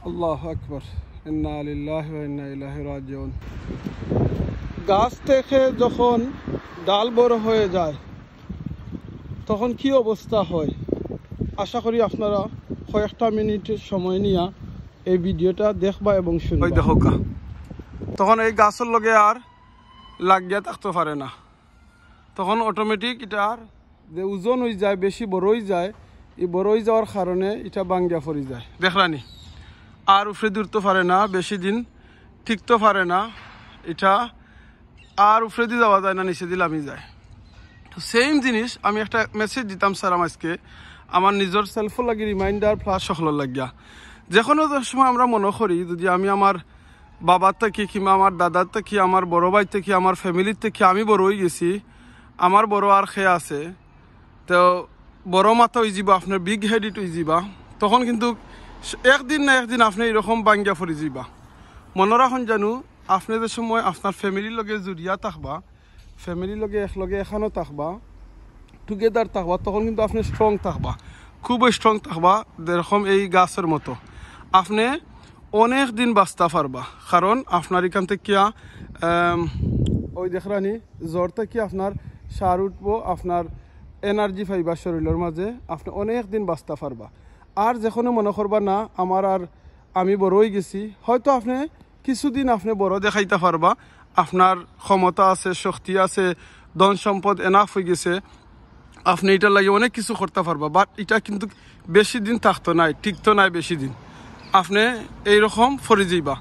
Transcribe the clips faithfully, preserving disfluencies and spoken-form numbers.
আল্লাহু আকবার। ইন্না লিল্লাহি ওয়া ইন্না ইলাইহি রাজিউন। গাছ থেকে যখন ডাল বড় হয়ে যায়, তখন কি অবস্থা হয়? আশা করি আপনারা কয়েকটা মিনিট সময় নিয়া এই ভিডিওটা দেখবা এবং শুনবা। ওই দেখো কা, তখন এই গাছর লগে আর লাগিয়া থাকতে পারে না, তখন অটোমেটিক ইটার যে ওজন অই যায়, বেশি বড় অই যায়, এই বড় অই যাওয়ার কারণে ইটা ভাঙ্গিয়া পড়ি যায়। দেখরানি, আর উপরেদি উঠতে পারে না, বেশি দিন টিকতে পারে না, ইটা আর উপরেদি যাওয়া যায় না, নিচেদি লামি যায়। তো সেম জিনিস আমি একটা মেসেজ দিতাম সারাম আজকে, আমার নিজর সেলফর লাগি রিমাইন্ডার প্লাস সকলর লাগিয়া। যে কোনো সময় আমরা মনে করি, যদি আমি আমার বাবার থাকি কিংবা আমার দাদার থাকি, আমার বড় ভাই থাকি, আমার ফ্যামিলির থাকি আমি বড় অই গেছি, আমার বড় আর কে আছে, তো বড় মাথা অই যিবা, আপনার বিগ হেডেড অই যিবা, তখন কিন্তু একদিন না একদিন আপনি এরকম ভাঙ্গিয়া পড়ি যিবা। মনে রাখুন জানু, আপনি যে সময় আপনার ফ্যামিলির লগে জুড়িয়া থাকবা, ফ্যামিলির লগে একলগে এখানো থাকবা, টুগেদার থাকবা, তখন কিন্তু আপনি স্ট্রং থাকবা, খুবই স্ট্রং থাকবা, যেরকম এই গাছর মতো। আপনি অনেক দিন বাঁচতা পারবা, কারণ আপনার এখান থাকিয়া, আম, ওই দেখরানি, জ্বর থাকি আপনার সার উঠবো, আপনার এনার্জি পাইবা শরীরের মাঝে, আপনি অনেক দিন বাঁচতা পারবা। আর যে কোনো মনে করবা না আমার আর, আমি বড় অই গেছি, হয়তো আপনি কিছুদিন আপনি বড় দেখাইতা পারবা, আপনার ক্ষমতা আছে, শক্তি আছে, ধন সম্পদ এনাফ অই গেছে, আপনি ইটার লাগি অনেক কিছু করতা পারবা, বাট ইটা কিন্তু বেশি দিন থাকতো নায়, টিকতো নায় বেশি দিন, আপনি এইরকম পড়ি যিবা।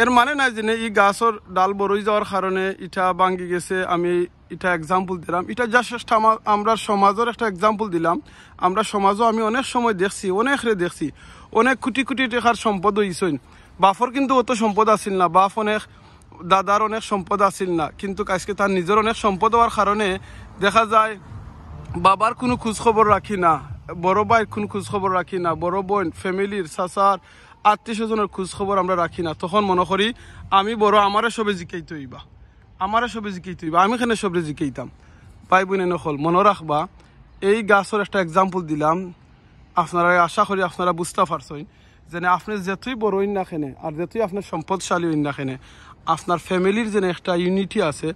এর মানে নায় যে ই গাছর ডাল বড় অই যাওয়ার কারণে ইটা ভাঙ্গি গেছে, আমি ইটা এক্সাম্পল দিলাম, ইটা জাস্ট আমরার সমাজর একটা এক্সাম্পল দিলাম। আমরার সমাজও আমি অনেক সময় দেখছি, অনেকরে দেখছি, অনেক কোটি কোটি টাকার সম্পদ অইছইন। বাপর কিন্তু অত সম্পদ আছিল না, বাপ অনেক, দাদার অনেক সম্পদ আছিল না, কিন্তু আজকে তার নিজর অনেক সম্পদ অওয়ার কারণে দেখা যায় বাবার কুনু খোঁজ খবর রাখি না, বড় ভাইর কুনু খোঁজ খবর রাখি না, বড় বইন, ফ্যামিলির, চাচার, আত্মীয় স্বজনর খোঁজ খবর আমরা রাখি না। তখন মনে করি আমি বড়, আমারে সবে জিকাইতে অইবা, আমারে সবে জিকাইতে অইবা, আমি কেনে সবরে জিকাইতাম? ভাই বইন অকল, মনে রাখবা, এই গাছর একটা এক্সাম্পল দিলাম, আপনারা, আশা করি আপনারা বুঝতা পারছইন যে আপনি যেতই বড় অইন না কেনে আর যেতই আপনি সম্পদশালী অইন না কেনে, আপনার ফ্যামিলির যেন একটা ইউনিটি আছে,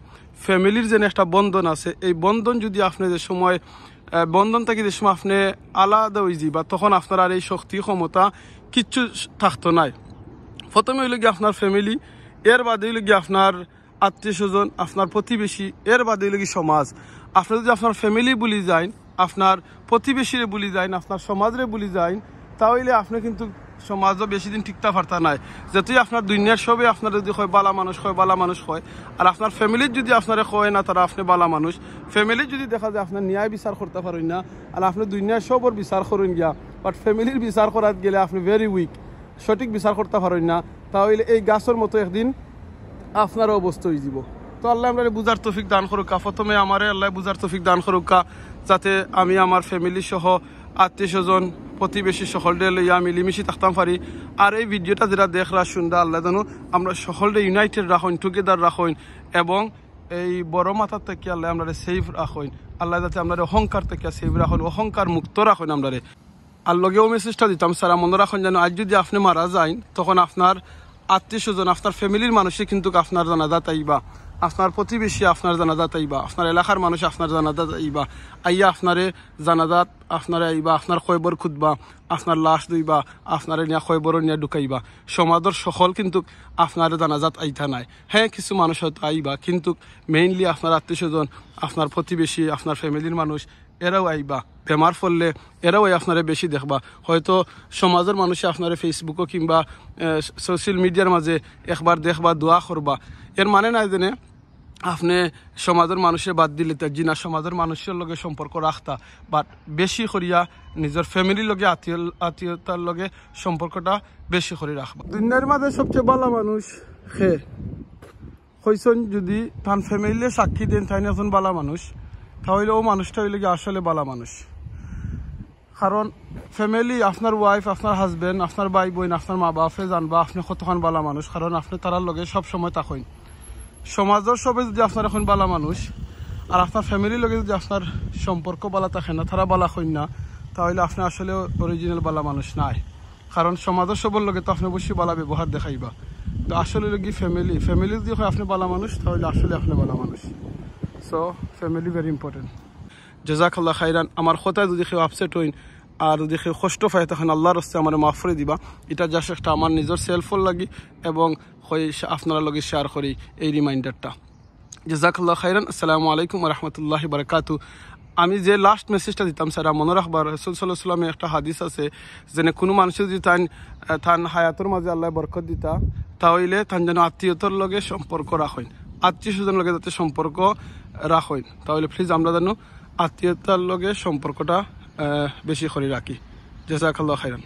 ফ্যামিলির যেন একটা বন্ধন আছে। এই বন্ধন যদি আপনি যে সময়, আহ, বন্ধন থাকি যে সময় আপনি আলাদা অই যিবা, তখন আপনার আর এই শক্তি ক্ষমতা কিচ্ছু থাকতো নায়। প্রথমে অইল গিয়া আপনার ফ্যামিলি, এর বাদে অইল গিয়া আপনার আত্মীয় স্বজন, আপনার প্রতিবেশী, এর বাদে অইল গিয়া সমাজ। আপনি যদি আপনার ফ্যামিলি ভুলি যাইন, আপনার প্রতিবেশীরে ভুলি যাইন, আপনার সমাজরে ভুলি যাইন, তাহলে আপনি কিন্তু সমাজও বেশি দিন টিকতা পারতা নায়। যেতই আপনার দুনিয়ার সবে আপনার যদি কয় বালা মানুষ, কয় বালা মানুষ কয়, আর আপনার ফ্যামিলির যদি আপনারে কয় না তারা আপনি বালা মানুষ, ফ্যামিলির যদি দেখা যায় আপনার ন্যায় বিচার করতা পারইন না, আর আপনি দুনিয়ার সবর বিচার করইন গিয়া, বাট ফ্যামিলির বিচার করাত গেলে আপনি ভেরি উইক, সঠিক বিচার করতা পারইন না, তাহলে এই গাছর মতো একদিন আপনারও অবস্থা অই যিবো। তো আল্লায় আমরারে বুঝার তৌফিক দান করুক্কা। প্রথমে আমারে আল্লায় বুঝার তৌফিক দান করুক্কা, যাতে আমি আমার ফ্যামিলি সহ আত্মীয় স্বজন, প্রতিবেশী সকলরে লইয়া মিলিমিশি থাকতাম পারি। আর এই ভিডিওটা যেরা দেখরা শুনরা, আল্লায় যেন আমরা সকলরে ইউনাইটেড রাখইন, টুগেদার রাখইন, এবং এই বড় মাথার থাকি আল্লায় আমরারে সেফ রাখইন। আল্লায় যাতে আমরারে অহংকার থাকি সেফ রাখইন, অহংকার মুক্ত রাখইন আমরারে। আর লগেও মেসেজটা দিতাম, সারা মনে রাখইন যেন আজ যদি আপনি মারা যাইন, তখন আপনার আত্মীয় স্বজন, আপনার ফ্যামিলির মানুষে কিন্তু আপনার জানাজাত আইবা, আপনার প্রতিবেশী আপনার জানাজাত আইবা, আপনার এলাকার মানুষ আপনার জানাজাত আইবা, আইয়া আপনারে জানাজাত আপনারে আইবা, আপনার কয়বর খুদবা, আপনার লাশ ধুইবা, আপনারে নিয়া কয়বর নিয়া ঢুকাইবা। সমাজর সকল কিন্তু আপনারে জানাজাত আইতা নায়। হ্যাঁ, কিছু মানুষ হয়তো আইবা, কিন্তু মেইনলি আপনার আত্মীয় স্বজন, আপনার প্রতিবেশী, আপনার ফ্যামিলির মানুষ, এরাও আইবা। বেমার পড়লে এরাও আই আপনারে বেশি দেখবা। হয়তো সমাজর মানুষে আপনারে Facebook-ও কিংবা, এ, সোশ্যাল মিডিয়ার মাঝে একবার দেখবা, দোয়া করবা। এর মানে নায় যেন আপনি সমাজর মানুষরে বাদ দিলে তা জি না, সমাজর মানুষর লগে সম্পর্ক রাখতা, বাট বেশি করিয়া নিজর ফ্যামিলির লগে, আত্মীয়, আত্মীয়তার লগে সম্পর্কটা বেশি করি রাখবা। দুনিয়ার মাঝে সবচেয়ে বালা মানুষ কে? কইছইন যদি তান ফ্যামিলিরে সাক্ষী দেইন, তাইন একজন বালা মানুষ, তাহলে ও মানুষটা অইল গিয়া আসলে বালা মানুষ। কারণ ফ্যামিলি, আপনার ওয়াইফ, আপনার হাজব্যান্ড, আপনার ভাই বইন, আপনার মা বাপরে জানবা আপনি কতখান বালা মানুষ, কারণ আপনি তারার লগে সব সময় থাকইন। সমাজর সবে যদি আপনার এখন বালা মানুষ, আর আপনার ফ্যামিলির লগে যদি আপনার সম্পর্ক বালা থাকে না, তারা বালা কইন না, তাহলে আপনি আসলে অরিজিনাল বালা মানুষ নায়। কারণ সমাজর সবর লগে তো আপনে অবশ্যই ভালা ব্যবহার দেখাইবা। তো আসলে অইলো কি ফ্যামিলি, ফ্যামিলি যদি হয় আপনে ভালা মানুষ, তাইলে আসলে আপনে ভালা মানুষ। So family very important. জাযাকাল্লাহ খাইরান। আমার কথায় যদি কেউ আপসেট অইন আর যদি কেউ কষ্ট পায়, তখন আল্লাহর রাস্তায় আমারে মাফ করি দিবা। ইটা just একটা আমার নিজর সেলফর লাগি এবং কই শা-, আপনারার লগে শেয়ার করি এই রিমাইন্ডারটা। জাযাকাল্লাহ খাইরান। আসসালামু আলাইকুম ওয়া রাহমাতুল্লাহি ওয়া বারাকাতু। আমি যে লাস্ট মেসেজটা দিতাম, সারা মনো রাখবা, রাসূল সাল্লাল্লাহু আলাইহি ওয়াসাল্লামর একটা হাদিস আছে, যেন কুনু মানুষে যদি তান, তান হায়াতর মাঝে আল্লায় বরকত দিতা, তাইলে তান যেন আত্মীয়তার লগে সম্পর্ক রাখইন, আত্মীয় স্বজনর লগে যাতে সম্পর্ক রাখইন। তাইলে প্লিজ আমরা যেন আত্মীয়তার লগে সম্পর্কটা, আহ, বেশি করি রাখি। জাযাকাল্লাহ খাইরান।